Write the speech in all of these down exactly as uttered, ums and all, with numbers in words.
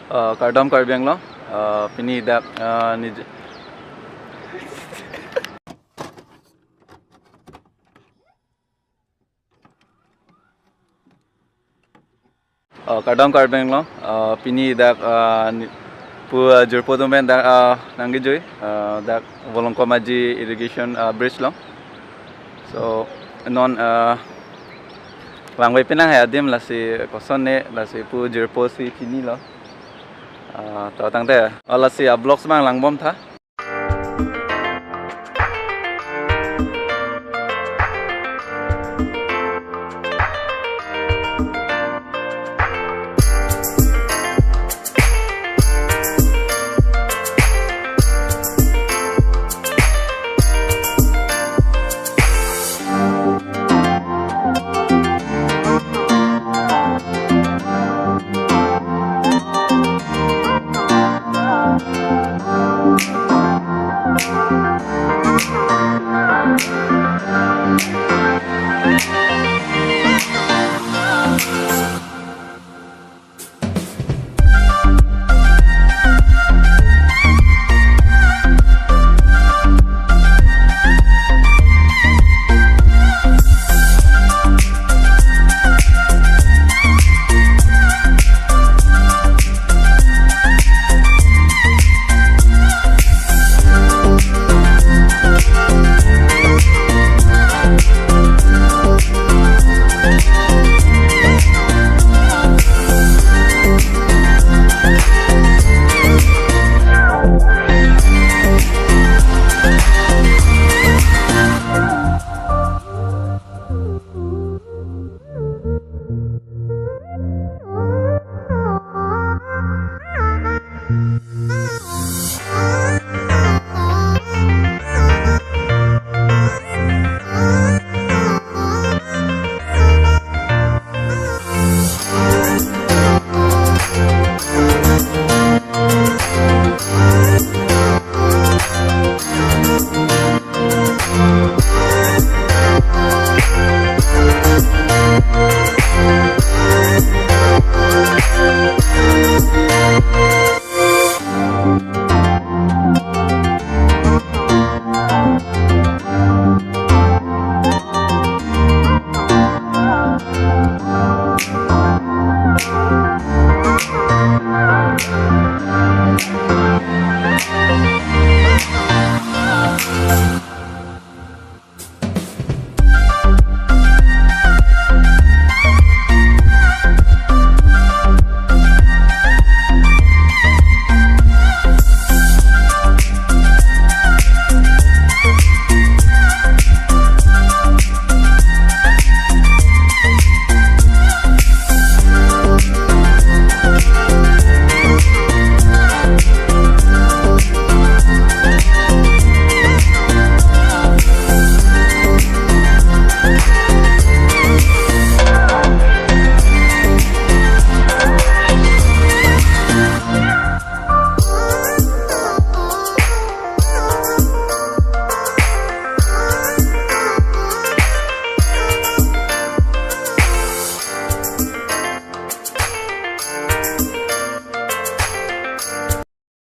Uh, kardom Karbi Anglong, uh, pini dak, uh, nij- Oh, kardom Karbi Anglong, uh, pini dak, uh, ni- pu, uh, jirpo atum pen dak, uh, nangkejui, uh, dak Volongkom Aji irrigation, uh, bridge along. So, non, uh, vangve pinang hai adim lasi kosonne, lasi pu jirpo si chinilo. Uh, to tangte, uh, lasi a-vlogs abang langbomtha.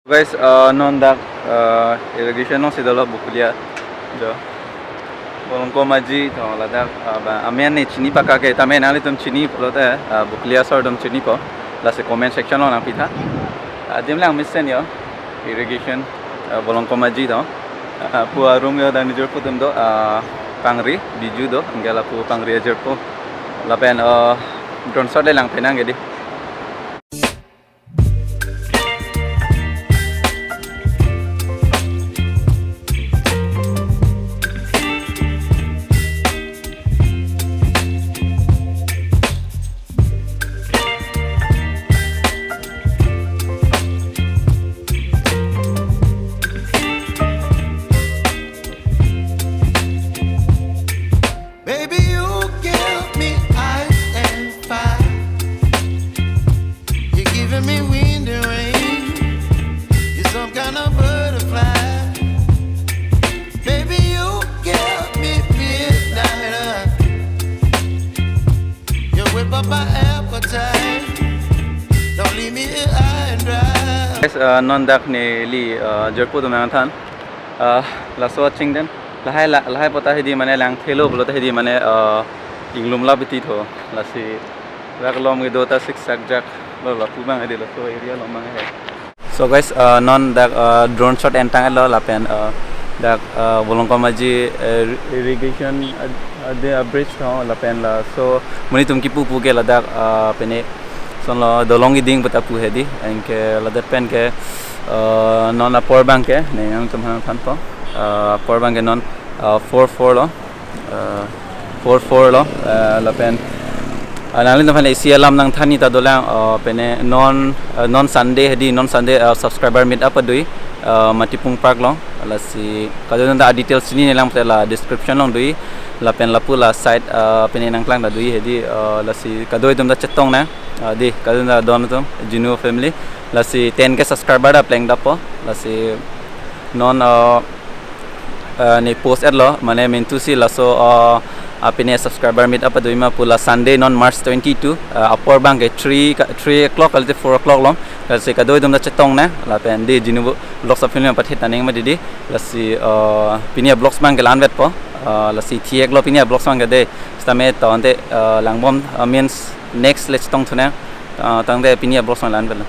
Guys, uh, non dak, uh, irrigation alongsi dolo Bokolia do. Volongkom Aji to ladak, uh, ba amen ne chini pakake, tame nanglitum chini pulote, uh, Bokolia asor atum chinipo. Lasi comment section along nangpitha. Adim lang mesen yo. Irrigation, uh, Volongkom Aji do. Uh, pu arum yo dan jirpo atum do, uh, pangri, biju do, anke lapu pangri ajirpo. Lapen, uh, drone shot le langpinang gedi. Baby, you give me ice and fire. You're giving me wind and rain. You're some kind of butterfly. Baby, you give me midnight. You whip up my appetite. Don't leave me here high and dry. Guys, uh, non dak neli uh, Jirpo atum nangthan. Uh, laso achingdam. Lahai la, lahai pota hedi mane langthelo pulote hedi mane uh, inglum la biti tho. Lasi dak lom kedo ta siksak jak lo lapu abang hedi laso area lom abang he. So guys, uh, non dak uh, drone shot entang lo lapen uh, dak uh, Volongkom Aji uh, irrigation ad- ade a bridge tho lapen laso monit atum kipu pu ke ladak uh, pene sonlo dolong iding puta pu hedi anke ladak pen ke uh, non apor abang ke ne nangtum nangthanpo uh, apor abang ke non uh, four four lo uh, four four lo uh, lapen uh, nanglitum aphan isi alam nangthan ni ta dolang uh, pene non uh, non Sunday hedi non Sunday uh, subscriber meet up adui uh, Matipung Park lo lasi kadokave ta details chini nelang pute la description along dui lapen lapu la site uh, pene nangklang ta dui hedi uh, lasi kadokave atum ta chetong nang uh, di kadokave ta don atum Jinu family lasi ten K subscriber ta plengdappo lasi non uh, uh, ne post etlo mane mintu si laso uh, uh, pene subscriber meet up adui ma pu la Sunday non March twenty-two uh, apor abang ke three ka- three o'clock kalite four o'clock lo lasi kadokave atum ta chetong nang lapen di Jinu vlogs of film pathit taning ma didi lasi uh, pini vlogs abang ke la-anvetpo uh, lasi thiek lo pini vlogs abang ke de sitame tangte uh, langbom uh, means next le chetong thu nang uh, tangte pini vlogs abang la-anvet lo.